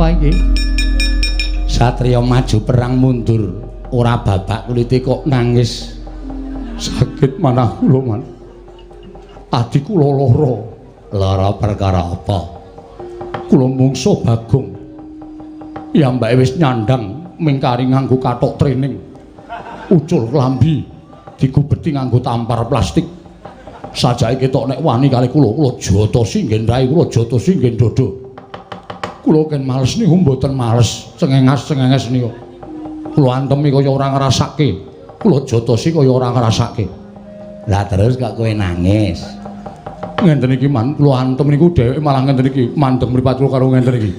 apa iki? Satriya maju perang mundur, ora babak kulite kok nangis. Sakit manah kula, Man. Adi kula lara. Lara perkara apa? Kula mungsuh Bagong. Piyambake wis nyandang mingkari nganggo kathok training. Ucul klambi digubeti nganggo tampar plastik. Sajake ketok nek wani kali kula, kula jotosi nggen rai, kula jotosi nggen dada. Kula ken males niku mboten males, cengengas-cengenges niku. Kula antemi kaya ora ngrasake. Kula jotosi kaya ora ngrasake. Lah terus kok kowe nangis? Ngenten iki, Man, kula antem niku dheweke malah ngenten iki, mandeng mripat kula karo ngenten iki.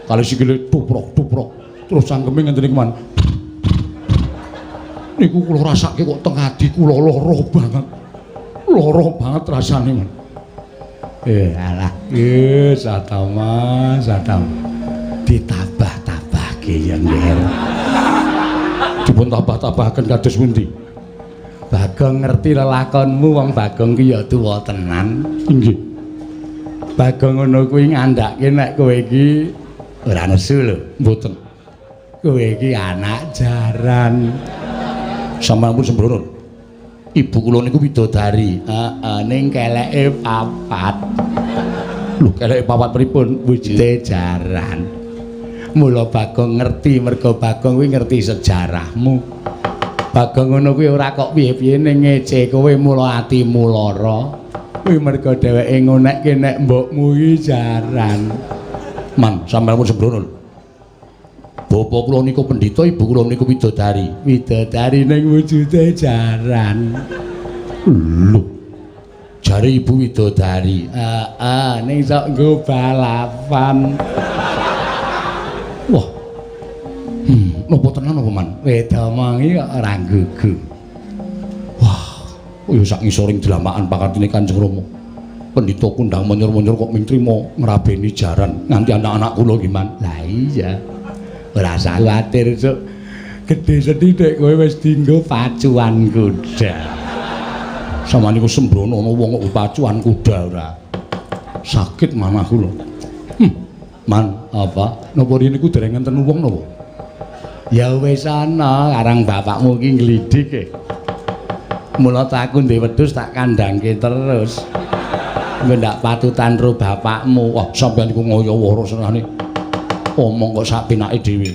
Kali sikile tuprok-tuprok. Terus cangkeme ngenten iki, Man. Niku kula rasake kok teng ati kula lara banget. Lara banget rasane, Man. Alah, Satama, Satama. Ditabah-tabahke ya, Nger. Dipun tabah-tabahaken kados pundi? Bagong ngerti lelakonmu, wong Bagong ki ya tuwa tenan. Inggih. Bagong ngono kuwi ngandhake nek kowe iki ora nesu lho. Mboten. Kowe iki anak jaran. Sampeyan pun sembrono. Ibu kula niku widodari. Heeh, ning keleke papat. Lho, keleke papat pripun? Wujude jaran. Mula Bagong ngerti, mergo Bagong kuwi ngerti sejarahmu. Bagong ngono kuwi ora kok piye-piye ning ngece kowe mula atimu lara. Kuwi mergo dheweke ngonekke nek mbokmu iki jaran. Man, sampeyan pun sembrono. Bapak kula niku pendhita, ibu kula niku widodari. Widodari ning wujude jaran. Lho. Jare ibu widodari. Heeh, ning sok nggo balapan. Wah. Napa tenan apa, Man? Wedomongi kok ora gugu. Wah, kaya sak ngisoring dlamakan pakartine Kanjeng Rama. Pendhita kundang menyor-menyor kok ming trima ngrabeni jaran nganti anak-anak kula nggih, Man. Lah iya. Ora usah kuwatir, Cuk. Gedhe sethithik kowe wis dienggo pacuan kuda. Sama niku sembrono ana wong kok pacuan kuda ora. Sakit manah kula. Man, apa? Napa riyen niku dereng enten wong napa? Ya wis ana, karang bapakmu iki nglidik e. Mula ta aku ndek wedhus tak kandhangke terus. Engko ndak patutan ro bapakmu. Wah, sampeyan niku ngoyo wara senane. Omong kok sak penake dhewe.